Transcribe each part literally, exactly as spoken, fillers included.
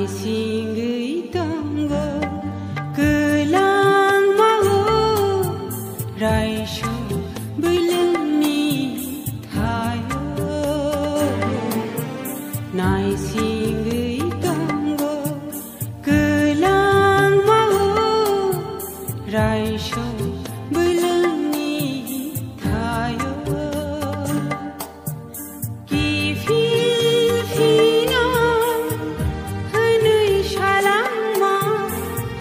Singwi tongo kwlangma o raisok bwlwngni thaio. Naisingwi tongo kwlangma o raisok bwlwngni thaio. Kiphil phino hwnwi salangma,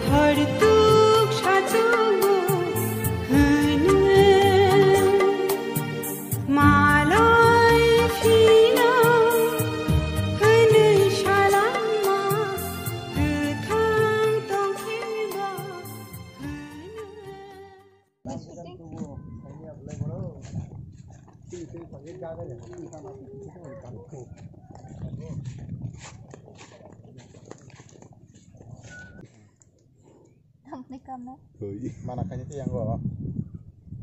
hortuk sachugo hwnwi. Malai phino hwnwi salangma, kwthang tongkhiba hwnwi. Mana khaini tei yango.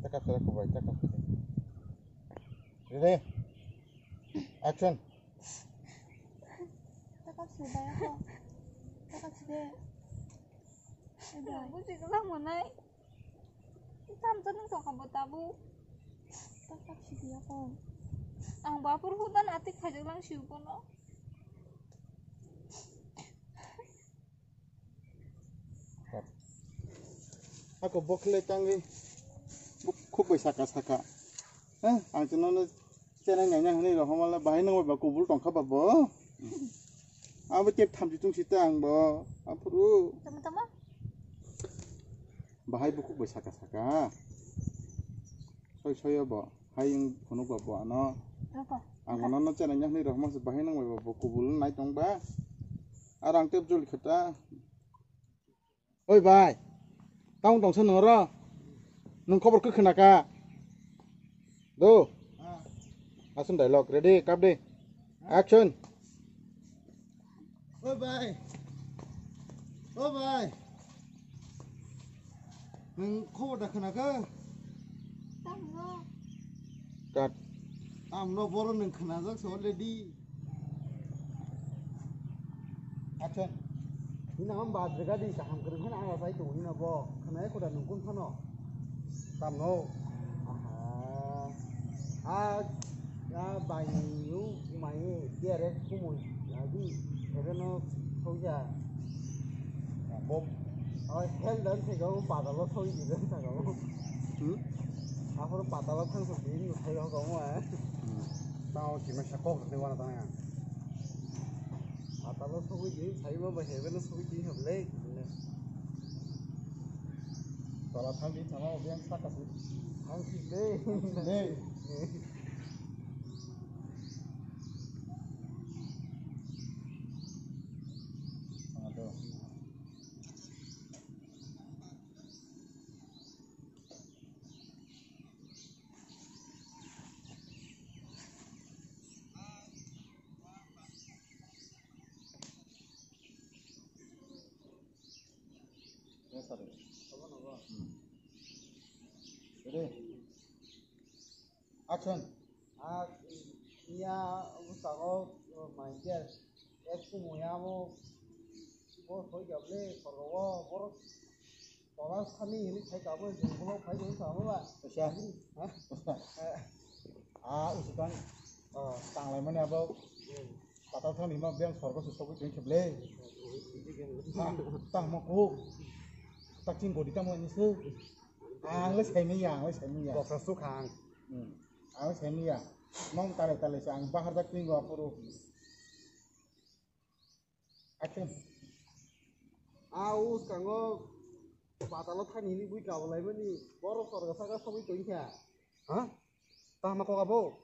Taka sura kubai, taka sura. Ready? Action. Taka sura ya ko. Taka sura. Buji kala monai. Tam to nung tongkha bo tabuk. Tak tak sidi ako. Ang bapur hudan atik khajak lang siu kono. Ako bokhle tangwi buk-, khuk bai saka saka. Hah? Ang chwngno chenai naina hwnwi rohormale bahai nang bai ba kubul tongkha ba bo. Abo tep thamchi tungsi ta ang bo. Aphuru. Tama tama. Bahai bukhuk bai saka saka. Soi soyo bo. Hai wng phunuk ba bo ano. Apa? Ang bo nono chenai nya hwnwi rohorma se bahai nang bai ba bo kubul nai tong ba. Ar ang tep joli khata. Oi bai, tamo tongsa nwng oro? Nwng khobor khe khna kha? Do. Action dialogue, ready, kap de. Action. Oi bai. Oi bai. Nwng khobor da khna kha? Cut. Tamno boro nwng khnajak se already. Action. Hina am badrega di kaham kwrwng kheno ang rajai tongo hina bo. Khwnai khuda nwng kun phano. Tamno. Aha. A, a bai nung mai tiare kumui adi. Hebe no thokya. Bo. Oi hel dan thega o badalo thogi di dan thega o. Hmm? Aphuru patalo thang sok di, no thai ho kamo, eh. Hmm. Tao kima sa kok ni wana tang ya. Patalo sogwi di, sai ma ba hebe no sogwi di hable. Tala thang di, thang o, biang sa kasi. Thang si le. Le. Aduh. Yes, sir. Hmm. Ready? Action. Ah, iya, bwskango, oh, mai khe, ek kumu ya bo, bo thoi kha bwle, sorgo o, borok tola sani hinwi sai kha bo, jongolo phai bo sa bo ba. Acha. Ha? Acha. Ah, usukan. Oh. Tanglaimani abo. Hmm. Patal thani ma beng sorgo se sogwi tong khe bwle. Hmm. Tang, tang mo ko. Tak ching godi tamo ni se. Ang le sai manya, ang le sai manya. Boksa sukha ang. Hmm. Ang le sai manya. Nong tare tale se ang bahar jak tingo apuru. Action. A uskango patalo thani hini bui kabulaimani borok sorgo saka sogwi tongkha. Ha? Tama kok abo?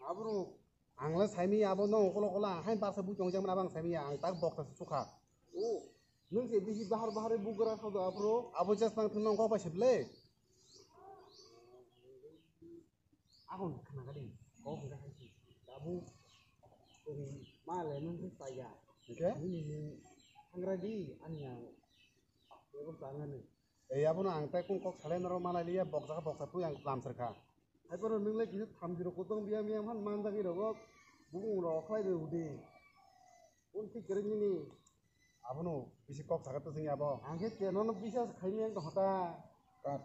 Abro. Ang le saimi abo no okolo kola hain barsa bui tongjak mana bang saimi ang tak bokta sukha. O. Nung se bisi bahar bahar bugra khodo abro. Abo jas nang thung nong kok bai seble. Ako khna gadi, kok hwnkha hai se. Tabuk, tong ma le nung se chaya. Hwnkhe? Nini nung thangra di, ani ang bebak tangani. Ei, abono ang tai kung kok salai norok malai liya, bokjak boksa twi ang lamsar kha. Hai phano nung le kisa thamchi rok kotong biya miya phan manjak ni rogo, bumung rok khlai de udi. Un thik kwrwi nini. Abono bisi kok sakha to sini abo. Ang khe te nono bisa khaini ang to hota. Kat.